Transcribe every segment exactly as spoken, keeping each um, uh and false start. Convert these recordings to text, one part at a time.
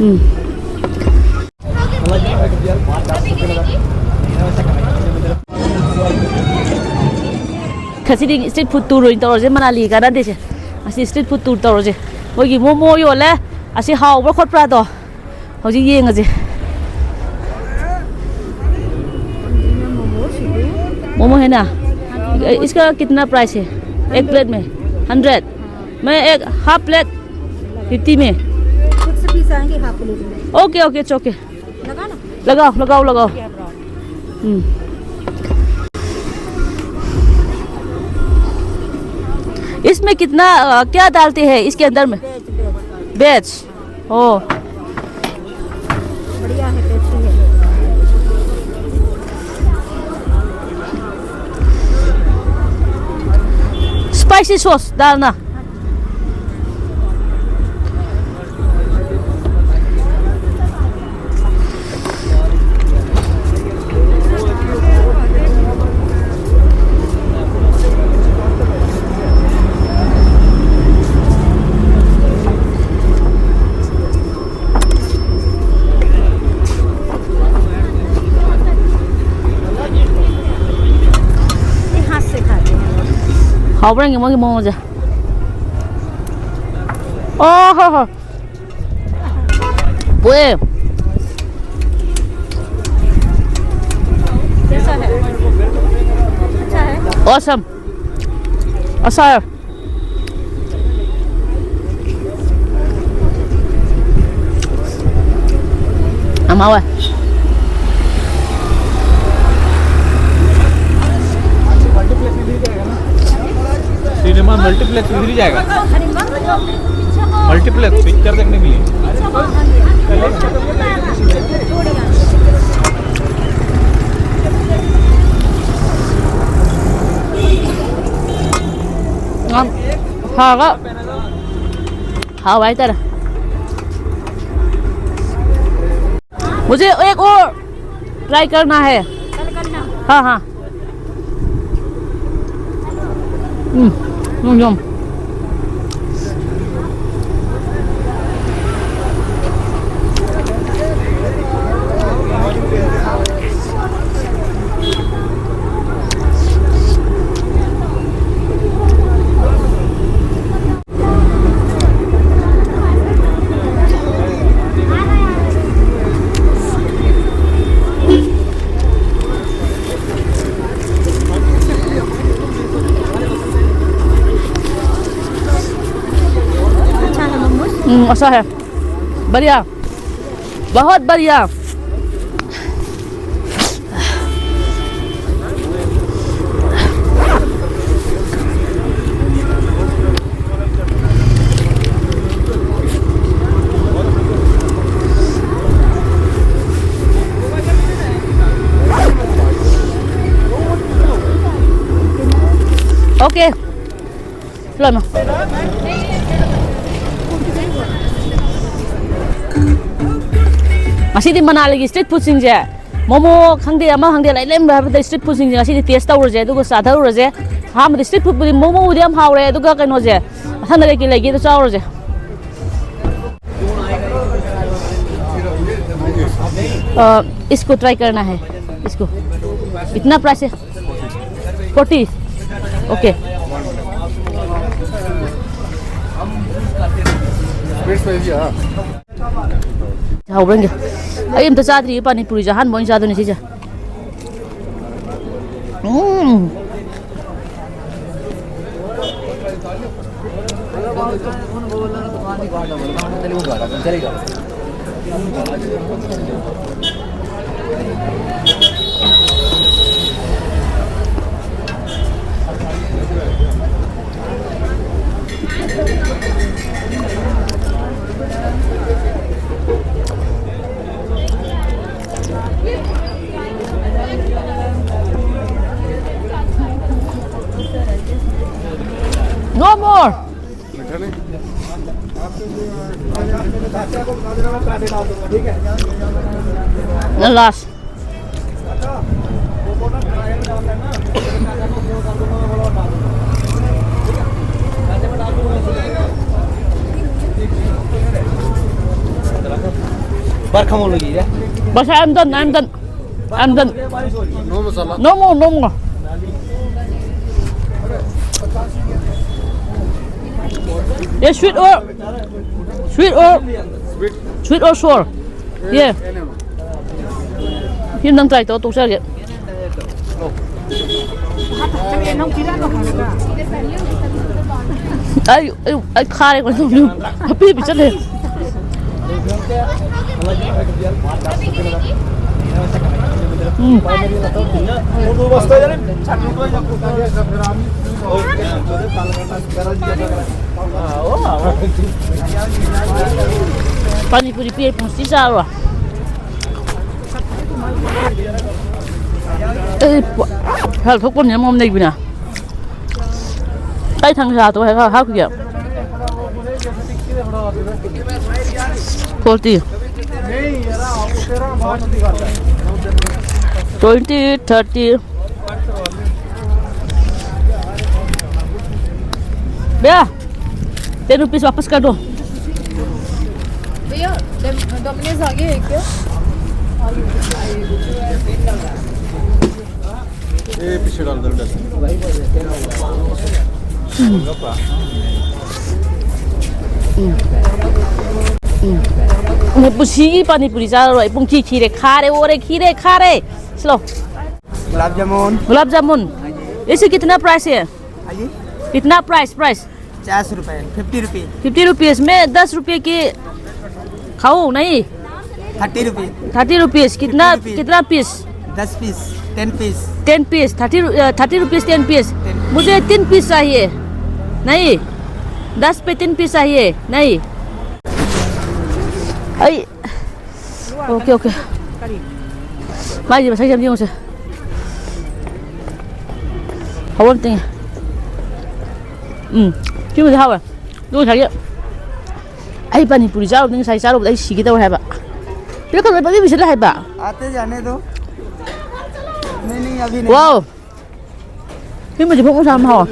ꯎꯝ꯫ ꯉꯁꯤꯗꯤ street food tour ꯑꯣꯏꯅ ꯇꯧꯔꯁꯦ, ꯃꯅꯥꯂꯤ ꯀꯥꯟꯅꯗꯦꯁꯦ꯫ ꯉꯁꯤ street food tour ꯇꯧꯔꯁꯦ꯫ ꯃꯣꯏꯒꯤ ꯃꯣꯃꯣ ꯌꯣꯜꯂꯦ꯫ ꯑꯁꯤ ꯍꯥꯎꯕ꯭ꯔꯥ ꯈꯣꯠꯄ꯭ꯔꯥꯗꯣ ꯍꯧꯖꯤꯛ ꯌꯦꯡꯉꯁꯦ꯫ मोमो है ना? इसका कितना प्राइस है? एक प्लेट में हंड्रेड। मैं एक हाफ प्लेट फिफ्टी में। खुद से पीस आएंगे हाफ प्लेट में। Okay, okay, it's okay. लगा ना? लगाओ, लगाओ, लगाओ। हम्म। इसमें कितना, अ, क्या डालते हैं इसके अंदर में? वेज। ओ। बढ़िया है, टेस्टी है। स्पाइसी सॉस डालना। ये हाथ से खाते हैं। ꯍꯥꯎꯕ꯭ꯔꯥ ꯌꯦꯡꯒꯦ ꯃꯣꯏꯒꯤ ꯃꯑꯣꯡꯁꯦ꯫ ꯑꯣ ꯍꯣ ꯍꯣ꯫ ꯄꯣꯛꯑꯦ꯫ कैसा है? अच्छा है? Awesome. अच्छा है। ꯌꯥꯝ ꯍꯥꯎꯋꯦ꯫ सिनेमा मल्टीप्लेक्स इधर ही जाएगा। मल्टीप्लेक्स पिक्चर देखने के लिए। ꯉꯥ ꯐꯥꯒ ꯍꯥꯎꯕ ꯍꯥꯏꯇꯥꯔꯦ꯫ मुझे एक और ट्राई करना है। हाँ, हाँ। ꯎꯝ, ꯌꯥꯝ, ꯌꯥꯝ꯫ अच्छा है, बढ़िया, बहुत बढ़िया। Okay. ꯂꯣꯏꯃꯛ꯫ ꯉꯁꯤꯗꯤ ꯃꯅꯥꯂꯤꯒꯤ street foodꯁꯤꯡꯁꯦ, ꯃꯣꯃꯣ ꯈꯪꯗꯦ, ꯑꯃ ꯈꯪꯗꯦ, ꯂꯩ ꯂꯩꯔꯝꯕ ꯍꯥꯏꯕꯗ street foodꯁꯤꯡꯁꯦ ꯉꯁꯤꯗꯤ taste ꯇꯧꯔꯁꯦ, ꯑꯗꯨꯒ ꯆꯥꯊꯔꯨꯔꯁꯦ꯫ ꯑꯍꯥꯟꯕꯗ street foodꯄꯨꯗꯤ, ꯃꯣꯃꯣꯕꯨꯗꯤ ꯌꯥꯝ ꯍꯥꯎꯔꯦ, ꯑꯗꯨꯒ ꯀꯩꯅꯣꯁꯦ, ꯃꯊꯪꯗ ꯀꯩꯀꯩ ꯂꯩꯒꯦꯗꯣ ꯆꯥꯔꯨꯔꯁꯦ꯫ अ, इसको try करना है, इसको। इतना price है? Forty। Okay। ꯍꯥꯎꯕ꯭ꯔꯥ ꯌꯦꯡꯒꯦ꯫ ꯑꯩ ꯑꯝꯇ ꯆꯥꯗ꯭ꯔꯤꯌꯦ ꯄꯥꯅꯤ ꯄꯨꯔꯤꯁꯦ, ꯑꯍꯥꯟꯕ ꯑꯣꯏꯅ ꯆꯥꯗꯣꯏꯅꯦ ꯁꯤꯁꯦ꯫ ꯎꯝ꯫ No more. मीठा नहीं? ना last। बरखा मोल लगी है। बस, I am done, I am done। I'm done। No masala। No more, no more। ये sweet or, sweet or, sweet or sour? ये। ये ꯅꯪ try ꯇꯧ, ꯇꯣꯛꯆꯔꯒꯦ꯫ ꯑꯩ ꯑꯩ ꯑꯩ ꯈꯥꯔꯦ ꯀꯩꯅꯣ ꯇꯧꯅꯤ꯫ ꯍꯥꯞꯄꯤ ꯄꯤꯆꯠꯂꯦ꯫ ꯎꯝ꯫ ꯄꯥꯅꯤ ꯄꯨꯔꯤ ꯄꯤꯔꯦ ꯄꯨꯟꯁꯤ ꯆꯥꯔꯣ꯫ ꯑꯩ ꯄ-, ꯍꯦꯜꯊ ꯊꯣꯛꯄꯅꯤꯅ ꯃꯑꯣꯡ ꯂꯩꯕꯅ꯫ ꯑꯩ ꯊꯥꯡꯖꯥꯗꯣ ꯍꯥꯏꯔ ꯍꯥꯞꯈꯤꯒꯦ꯫ ꯐꯣꯔꯇꯤ꯫ Twenty, thirty. भैया, टेन रुपीस वापस कर दो। भैया, डोम-, डोमिनोज आगे है क्या? ये पीछे डाल दो, डाल। ꯎꯝ꯫ ꯎꯝ꯫ ꯄꯨꯟꯁꯤꯒꯤ ꯄꯥꯅꯤ ꯄꯨꯔꯤ ꯆꯥꯔꯔꯣꯏ꯫ ꯄꯨꯡ ꯈꯤ ꯈꯤꯔꯦ, ꯈꯥꯔꯦ, ꯑꯣꯔꯦ, ꯈꯤꯔꯦ, ꯈꯥꯔꯦ꯫ ꯁꯤꯂꯣ꯫ गुलाब जामुन। गुलाब जामुन। इसे कितना प्राइस है? हाँ जी। कितना प्राइस, प्राइस? पचास रुपए, फिफ्टी रुपीज। फिफ्टी रुपीज में दस रुपये की खाओ, नहीं? Thirty rupees. Thirty rupees. कितना, थर्टी रुपीज। कितना पीस? दस piece, ten piece. Ten piece, thirty रु-, अ, thirty rupees, ten piece. Ten piece. मुझे तीन पीस चाहिए। नहीं, दस पे तीन पीस चाहिए। नहीं। ꯑꯩ, ꯑꯣꯀꯦ, ꯑꯣꯀꯦ꯫ ꯃꯥꯏꯁꯦ ꯃꯁꯛꯁꯦ ꯑꯝꯇ ꯌꯦꯡꯉꯨꯁꯦ꯫ ꯍꯥꯎꯕ ꯑꯝꯇ ꯌꯦꯡꯉꯦ꯫ ꯎꯝ, ꯁꯤꯃꯗꯤ ꯍꯥꯎꯋꯦ꯫ ꯑꯗꯨ ꯉꯁꯥꯏꯒꯤ ꯑꯩ ꯄꯥꯅꯤꯄꯨꯔꯤ ꯆꯥꯔꯨꯕꯗ, ꯉꯁꯥꯏ ꯆꯥꯔꯨꯕꯗ ꯑꯩ ꯁꯤꯒꯦ ꯇꯧꯋꯦ ꯍꯥꯏꯕ꯫ ꯄꯤꯔꯛꯀꯅꯨ, ꯄꯪꯄꯤ ꯄꯤꯁꯤꯜꯂꯦ ꯍꯥꯏꯕ꯫ आते जाने दो। नहीं, नहीं, अभी नहीं। ꯋꯥꯎ! ꯁꯤꯃꯗꯤ ꯐꯣꯡ ꯐꯣꯡ ꯁꯥꯅ ꯍꯥꯎꯋꯦ꯫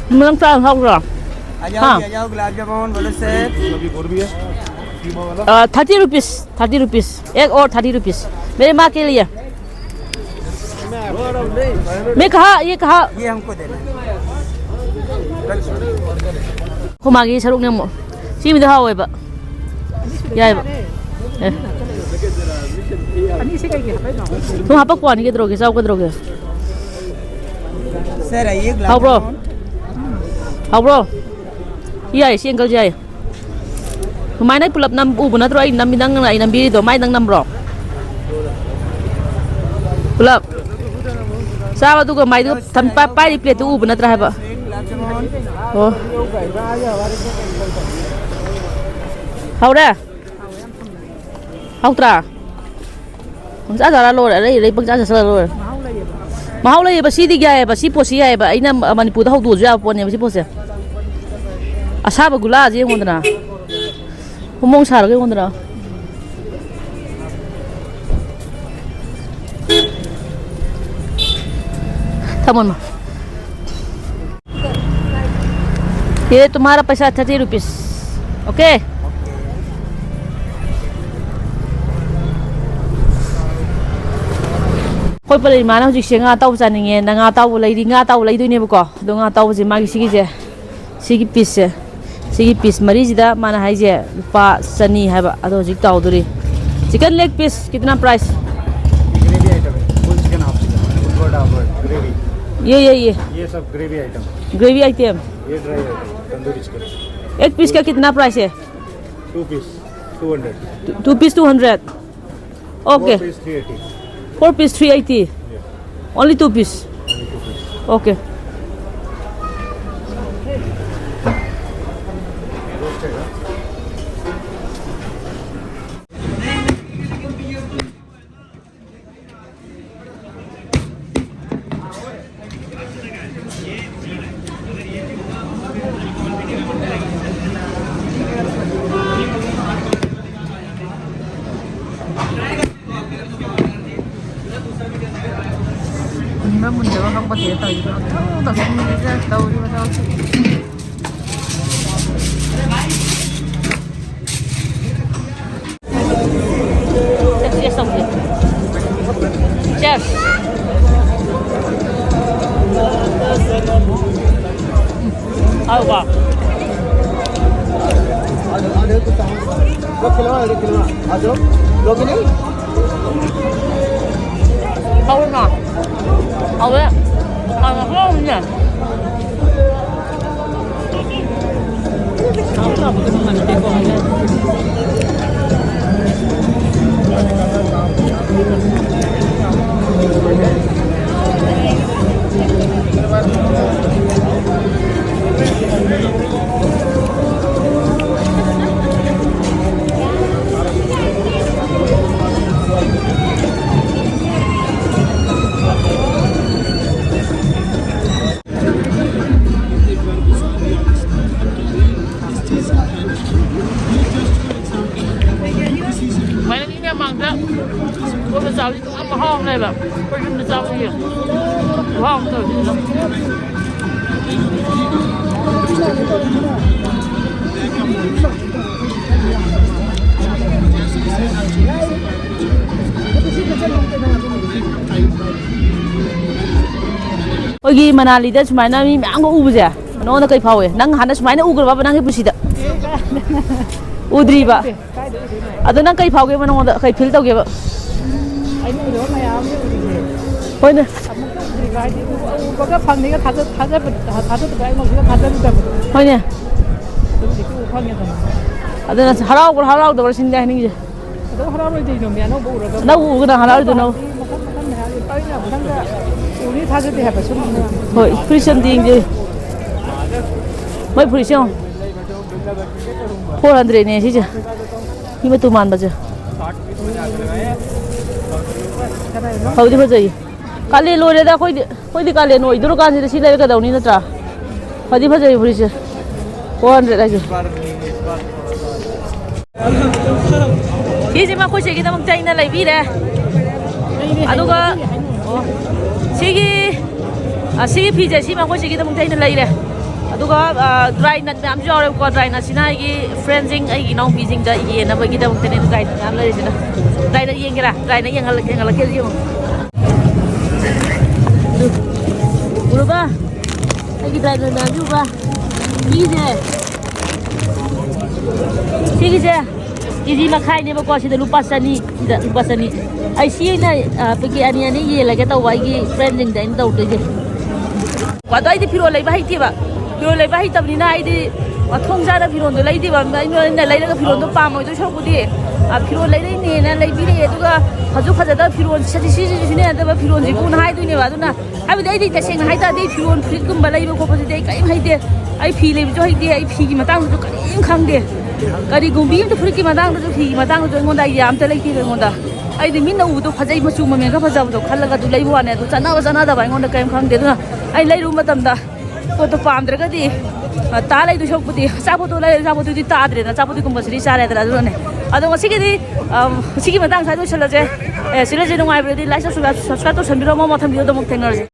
ꯅꯪ ꯆꯥ ꯍꯥꯎꯕ꯭ꯔꯣ? आ जाओ, हाँ। आ जाओ, गुलाब जामुन, बालूशाही। आ, थर्टी रुपीज, थर्टी रुपीज, एक और थर्टी रुपीज, मेरे माँ के लिए। मैं कहा, ये कहा। ये हमको देना है। ꯈꯣꯏ ꯃꯥꯒꯤ ꯁꯔꯨꯛꯅꯦ ꯑꯃꯨꯛ꯫ ꯁꯤꯃꯗꯤ ꯍꯥꯎꯋꯦꯕ꯫ ꯌꯥꯏꯕ꯫ ꯑꯦ꯫ ꯑꯅꯤꯁꯦ ꯀꯩꯒꯤ ꯍꯥꯞꯄꯛꯏꯅꯣ? ꯁꯨꯝ ꯍꯥꯄꯛꯄ ꯋꯥꯅꯤ, ꯀꯩꯗꯧꯔꯒꯦ? ꯆꯥꯎ, ꯀꯩꯗꯧꯔꯒꯦ? सर, आइए, गुलाब ꯍꯥꯎꯕ꯭ꯔꯣ? जामुन। ꯍꯥꯎꯕ꯭ꯔꯣ? ꯌꯥꯏ, ꯁꯤ ꯑꯪꯀꯜꯁꯦ ꯌꯥꯏ꯫ ꯁꯨꯃꯥꯏꯅ ꯑꯩ ꯄꯨꯂꯞ ꯅꯝ-, ꯎꯕ ꯅꯠꯇ꯭ꯔꯣ? ꯑꯩ ꯅꯝꯃꯤ, ꯅꯪꯅ ꯑꯩ ꯅꯝꯕꯤꯔꯤꯗꯣ, ꯃꯥꯏ ꯅꯪ ꯅꯝꯕ꯭ꯔꯣ? ꯄꯨꯂꯞ꯫ ꯆꯥꯕ ꯑꯗꯨꯒ ꯃꯥꯏꯗꯨꯒ ꯊꯝ-, ꯄꯥ-, ꯄꯥꯏꯔꯤ ꯄ꯭ꯂꯦꯠꯇꯨ ꯎꯕ ꯅꯠꯇ꯭ꯔꯥ ꯍꯥꯏꯕ? ꯑꯣ꯫ ꯍꯧꯔꯦ? ꯍꯥꯎꯇ꯭ꯔꯥ? ꯄꯪꯆꯥ ꯆꯥꯔ ꯂꯣꯏꯔꯦ, ꯑꯔꯩ ꯑꯔꯩ ꯄꯪꯆꯥ ꯆꯥꯁꯜꯂ ꯂꯣꯏꯔꯦ꯫ ꯃꯍꯥꯎ ꯂꯩꯌꯦꯕ꯫ ꯃꯍꯥꯎ ꯂꯩꯌꯦꯕ, ꯁꯤꯗꯤ ꯌꯥꯏꯌꯦꯕ, ꯁꯤ ꯄꯣꯠꯁꯤ ꯌꯥꯏꯌꯦꯕ꯫ ꯑꯩꯅ ꯃꯅꯤꯄꯨꯔꯗ ꯍꯧꯗꯣꯛꯑꯁꯨ ꯌꯥꯕ ꯄꯣꯠꯅꯦꯕ ꯁꯤ ꯄꯣꯠꯁꯦ꯫ ꯑꯁꯥꯕ ꯒꯨꯂꯥꯁꯦ ꯌꯦꯡꯉꯣꯗꯅ꯫ ꯐꯣꯡ ꯐꯣꯡ ꯁꯥꯔꯒ ꯌꯦꯡꯉꯣꯗꯅ꯫ ꯊꯝꯃꯣ꯫ ये तुम्हारा पैसा थर्टी रुपीस। ओके। ꯑꯩꯈꯣꯏ ꯄꯂꯦꯟ ꯏꯃꯥꯅ ꯍꯧꯖꯤꯛꯁꯦ ꯉꯥ ꯑꯇꯥꯎꯕ ꯆꯥꯅꯤꯡꯉꯦꯅ ꯉꯥ ꯑꯇꯥꯎꯕ ꯂꯩꯔꯤ, ꯉꯥ ꯑꯇꯥꯎꯕ ꯂꯩꯗꯣꯏꯅꯦꯕꯀꯣ꯫ ꯑꯗꯣ ꯉꯥ ꯑꯇꯥꯎꯕꯁꯦ ꯃꯥꯒꯤ ꯁꯤꯒꯤꯁꯦ, ꯁꯤꯒꯤ ꯄꯤꯁꯁꯦ, ꯁꯤꯒꯤ ꯄꯤꯁ ꯃꯔꯤꯁꯤꯗ ꯃꯥꯅ ꯍꯥꯏꯁꯦ ꯂꯨꯄꯥ ꯆꯅꯤ ꯍꯥꯏꯕ꯫ ꯑꯗꯣ ꯍꯧꯖꯤꯛ ꯇꯥꯎꯗꯣꯔꯤ꯫ चिकन लेग पीस कितना प्राइस? ग्रेवी आइटम है, full chicken, half chicken, full bird, half bird, gravy. ये, ये, ये। ये सब ग्रेवी आइटम। Gravy item. ये ड्राई आइटम, तंदूरी चिकन। एक पीस का कितना प्राइस है? Two piece, two hundred. Two piece two hundred. Okay. Four piece three eighty. Four piece three eighty. Yeah. Only two piece. Only two piece. Okay. ꯃꯨꯟꯕ ꯃꯨꯟꯗꯕ ꯈꯪꯄꯣꯠꯇꯦ ꯇꯧꯔꯤꯕ꯫ ꯄꯪꯇꯧ ꯇꯧꯁꯤꯟꯕꯤꯗ ꯇꯧꯔꯤꯕ ꯊꯕꯛꯁꯦ꯫ Cheers, cheers ꯇꯧꯁꯦ꯫ Cheers꯫ ꯍꯥꯎꯕ? ꯍꯥꯎꯕ꯭ꯔꯣ? ꯍꯥꯎꯋꯦ꯫ ꯍꯥꯎꯅ ꯍꯥꯎꯕꯅꯦ꯫ ꯁꯨꯃꯥꯏꯅ ꯃꯤ ꯃꯌꯥꯝ ꯃꯥꯡꯗ ꯀꯣꯏꯕ ꯆꯥꯕꯁꯤ ꯌꯥꯝ ꯃꯍꯥꯎ ꯑꯃ ꯂꯩꯕ꯫ ꯑꯩꯈꯣꯏ ꯌꯨꯝꯗ ꯆꯥꯕꯁꯤ ꯃꯍꯥꯎ ꯑꯃ ꯇꯧꯋꯦ꯫ ꯑꯩꯈꯣꯏꯒꯤ ꯃꯅꯥꯂꯤꯗ ꯁꯨꯃꯥꯏꯅ ꯃꯤ ꯃꯌꯥꯝꯒ ꯎꯕꯁꯦ, ꯅꯉꯣꯟꯗ ꯀꯩ ꯐꯥꯎꯏ? ꯅꯪ ꯍꯥꯟꯅ ꯁꯨꯃꯥꯏꯅ ꯎꯈ꯭ꯔꯕꯕ ꯅꯪꯒꯤ ꯄꯨꯟꯁꯤꯗ? ꯎꯗ꯭ꯔꯤꯕ? ꯑꯗꯣ ꯅꯪ ꯀꯩ ꯐꯥꯎꯒꯦꯕ? ꯅꯉꯣꯟꯗ ꯀꯩ ꯐꯤꯜ ꯇꯧꯒꯦꯕ? ꯑꯩꯅ ꯎꯗꯕ ꯃꯌꯥꯝ ꯑꯃ ꯎꯔꯤꯁꯦ꯫ ꯍꯣꯏꯅꯦ꯫ ꯑꯃꯨꯛꯇ ꯎꯗ꯭ꯔꯤꯕ ꯍꯥꯏꯗꯤ ꯎ-, ꯎꯕꯒ ꯐꯪꯅꯤꯒ ꯊꯥꯖ-, ꯊꯥꯖꯕ-, ꯊꯥꯖꯗꯕ ꯑꯩꯉꯣꯟꯁꯤꯒ ꯊꯥꯖꯔꯨꯗꯕꯗꯣ꯫ ꯍꯣꯏꯅꯦ꯫ ꯑꯗꯨ ꯍꯧꯖꯤꯛꯇꯤ ꯎꯕ ꯐꯪꯉꯦꯗꯅ꯫ ꯑꯗꯨꯅ ꯍꯔꯥꯎꯕ꯭ꯔꯥ ꯍꯔꯥꯎꯗꯕ꯭ꯔꯥ ꯁꯤꯅꯤ ꯍꯥꯏꯅꯤꯡꯉꯤꯁꯦ꯫ ꯑꯗꯨꯝ ꯍꯔꯥꯎꯔꯣꯏꯗꯣꯏꯅꯣ ꯃꯤ ꯑꯅꯧꯕ ꯎꯔꯒ? ꯑꯅꯧꯕ ꯎꯒꯅ ꯍꯔꯥꯎꯔꯣꯏꯗꯣꯏꯅꯣ? ꯃꯈꯜ ꯃꯈꯜ ꯃꯌꯥꯝ ꯑꯩꯅ ꯃꯊꯪꯗ ꯎꯅꯤ ꯊꯥꯖꯗꯦ ꯍꯥꯏꯕ ꯁꯨꯝ꯫ ꯍꯣꯏ, ꯐꯨꯔꯤꯠꯁꯦ ꯑꯝꯇ ꯌꯦꯡꯖꯦ꯫ ꯃꯣꯏ ꯐꯨꯔꯤꯠꯁꯦ ꯌꯦꯡꯉꯣ꯫ ꯐꯣꯔ ꯍꯟꯗ꯭ꯔꯦꯠꯅꯦ ꯁꯤꯁꯦ꯫ ꯃꯤ ꯃꯇꯨ ꯃꯥꯟꯕꯁꯦ꯫ ꯐꯕꯨꯗꯤ ꯐꯖꯩꯌꯦ꯫ ꯀꯥꯂꯦꯟ ꯂꯣꯏꯔꯦꯗ ꯑꯩꯈꯣꯏꯗꯤ꯫ ꯑꯩꯈꯣꯏꯗꯤ ꯀꯥꯂꯦꯟ ꯑꯣꯏꯗꯣꯔꯀꯥꯟꯁꯤꯗ ꯁꯤ ꯂꯩꯔ ꯀꯩꯗꯧꯅꯤ ꯅꯠꯇ꯭ꯔꯥ? ꯐꯗꯤ ꯐꯖꯩ ꯐꯨꯔꯤꯠꯁꯦ꯫ ꯐꯣꯔ ꯍꯟꯗ꯭ꯔꯦꯠ ꯍꯥꯏꯁꯦ꯫ ꯁꯤꯁꯦ ꯃꯈꯣꯏ ꯆꯦꯒꯤꯗꯃꯛꯇ ꯑꯩꯅ ꯂꯩꯕꯤꯔꯦ꯫ ꯑꯗꯨꯒ, ꯑꯣ, ꯁꯤꯒꯤ, ꯑ, ꯁꯤꯒꯤ ꯐꯤꯁꯦ ꯁꯤ ꯃꯈꯣꯏ ꯆꯦꯒꯤꯗꯃꯛꯇ ꯑꯩꯅ ꯂꯩꯔꯦ꯫ ꯑꯗꯨꯒ, ꯑ, ꯗ꯭ꯔꯥꯏ ꯅꯠ ꯃꯌꯥꯝꯁꯨ ꯌꯥꯎꯔꯦꯕꯀꯣ꯫ ꯗ꯭ꯔꯥꯏ ꯅꯠꯁꯤꯅ ꯑꯩꯒꯤ ꯐ꯭ꯔꯦꯟꯁꯤꯡ, ꯑꯩꯒꯤ ꯏꯅꯥꯎꯄꯤꯁꯤꯡꯗ ꯌꯦꯟꯅꯕꯒꯤꯗꯃꯛꯇꯅꯦ ꯗ꯭ꯔꯥꯏ ꯅꯠ ꯃꯌꯥꯝ ꯂꯩꯔꯤꯁꯤꯅ꯫ ꯗ꯭ꯔꯥꯏ ꯅꯠ ꯌꯦꯡꯒꯦꯔꯥ? ꯗ꯭ꯔꯥꯏ ꯅꯠ ꯌꯦꯡꯍꯜꯂꯛ-, ꯌꯦꯡꯍꯜꯂꯛꯀꯦ ꯌꯦꯡꯉꯣ꯫ ꯑꯗꯨ ꯎꯔꯕ? ꯑꯩꯒꯤ ꯗ꯭ꯔꯥꯏ ꯅꯠ ꯃꯌꯥꯝꯁꯤ ꯎꯕ? ꯁꯤꯒꯤꯁꯦ, ꯁꯤꯒꯤꯁꯦ ꯀꯦ ꯖꯤ ꯃꯈꯥꯏꯅꯦꯕꯀꯣ꯫ ꯁꯤꯗ ꯂꯨꯄꯥ ꯆꯅꯤ, ꯁꯤꯗ ꯂꯨꯄꯥ ꯆꯅꯤ꯫ ꯑꯩ ꯁꯤ ꯑꯩꯅ, ꯑ, ꯄꯦꯀꯦꯠ ꯑꯅꯤ ꯑꯅꯤ ꯌꯦꯜꯂꯒꯦ ꯇꯧꯕ ꯑꯩꯒꯤ ꯐ꯭ꯔꯦꯟꯁꯤꯡꯗ ꯑꯩꯅ ꯇꯧꯗꯣꯏꯁꯦ꯫ ꯑꯗꯣ ꯑꯩꯗꯤ ꯐꯤꯔꯣꯜ ꯂꯩꯕ ꯍꯩꯇꯦꯕ꯫ ꯐꯤꯔꯣꯜ ꯂꯩꯕ ꯍꯩꯇꯕꯅꯤꯅ ꯑꯩꯗꯤ ꯃꯊꯣꯡ ꯆꯥꯅ ꯐꯤꯔꯣꯜꯗꯣ ꯂꯩꯗꯦꯕ꯫ ꯑꯩꯅ, ꯑꯩꯅ ꯂꯩꯔꯒ ꯐꯤꯔꯣꯜꯗꯣ ꯄꯥꯝꯃꯣꯏꯗꯣꯏ ꯁꯔꯨꯛꯄꯨꯗꯤ, ꯑ, ꯐꯤꯔꯣꯜ ꯂꯩꯔꯛꯏꯅꯦꯅ ꯂꯩꯕꯤꯔꯛꯑꯦ, ꯑꯗꯨꯒ ꯐꯁꯨ ꯐꯖꯗꯕ ꯐꯤꯔꯣꯜ, ꯁꯤꯗꯤ ꯁꯤꯁꯤꯁꯨ ꯁꯤꯖꯤꯟꯅꯗꯕ ꯐꯤꯔꯣꯜꯁꯤꯕꯨꯅ ꯍꯥꯏꯗꯣꯏꯅꯦꯕ꯫ ꯑꯗꯨꯅ ꯍꯥꯏꯕꯗꯤ ꯑꯩꯗꯤ ꯇꯁꯦꯡꯅ ꯍꯥꯏ ꯇꯥꯔꯗꯤ ꯐꯤꯔꯣꯜ ꯐꯨꯔꯤꯠꯀꯨꯝꯕ ꯂꯩꯕ ꯈꯣꯠꯄꯁꯤꯗꯤ ꯑꯩ ꯀꯔꯤꯝ ꯍꯩꯇꯦ꯫ ꯑꯩ ꯐꯤ ꯂꯩꯕꯁꯨ ꯍꯩꯇꯦ, ꯑꯩ ꯐꯤꯒꯤ ꯃꯇꯥꯡꯗꯁꯨ ꯀꯔꯤꯝ ꯈꯪꯗꯦ꯫ ꯀꯔꯤꯒꯨꯝꯕꯤ ꯑꯝꯇ ꯐꯨꯔꯤꯠꯀꯤ ꯃꯇꯥꯡꯗꯁꯨ, ꯐꯤꯒꯤ ꯃꯇꯥꯡꯗꯁꯨ ꯑꯩꯉꯣꯟꯗ ꯑꯥꯏꯗꯤꯌꯥ ꯑꯝꯇ ꯂꯩꯇꯦꯕ ꯑꯩꯉꯣꯟꯗ꯫ ꯑꯩꯗꯤ ꯃꯤꯅ ꯎꯕꯗꯣ ꯐꯖꯩ, ꯃꯆꯨ ꯃꯃꯦꯟ ꯈꯔ ꯐꯖꯕꯗꯣ ꯈꯜꯂꯒ ꯑꯗꯨ ꯂꯩꯕ ꯋꯥꯅꯦ꯫ ꯑꯗꯨ ꯆꯠꯅꯕ ꯆꯠꯅꯗꯕ ꯑꯩꯉꯣꯟꯗ ꯀꯔꯤꯝ ꯈꯪꯗꯦ꯫ ꯑꯗꯨꯅ ꯑꯩ ꯂꯩꯔꯨꯕ ꯃꯇꯝꯗ ꯄꯣꯠꯇꯣ ꯄꯥꯝꯗ꯭ꯔꯒꯗꯤ, ꯑ, ꯇꯥ ꯂꯩꯗꯣꯏ ꯁꯔꯨꯛꯄꯨꯗꯤ ꯑꯆꯥꯄꯣꯠꯇꯣ ꯂꯩꯔ, ꯑꯆꯥꯄꯣꯠꯇꯨꯗꯤ ꯇꯥꯗ꯭ꯔꯦꯅ, ꯑꯆꯥꯄꯣꯠꯇꯤ ꯀꯝꯄꯜꯁꯔꯤ ꯆꯥꯔꯦꯗꯅ꯫ ꯑꯗꯨꯅꯅꯦ꯫ ꯑꯗꯣ ꯉꯁꯤꯒꯤꯗꯤ, ꯑ, ꯉꯁꯤꯒꯤ ꯃꯇꯥꯡ ꯁ꯭ꯋꯥꯏꯗ ꯂꯣꯏꯁꯤꯜꯂꯁꯦ꯫ ꯑꯦ, ꯁꯤ ꯂꯩꯁꯦ ꯅꯨꯡꯉꯥꯏꯕꯗꯤ like, subscribe, subscribe ꯇꯧꯁꯟꯕꯤꯔꯣ꯫ ꯃꯊꯪ video ꯗ ꯑꯃꯨꯛ ꯊꯦꯡꯅꯔꯁꯦ꯫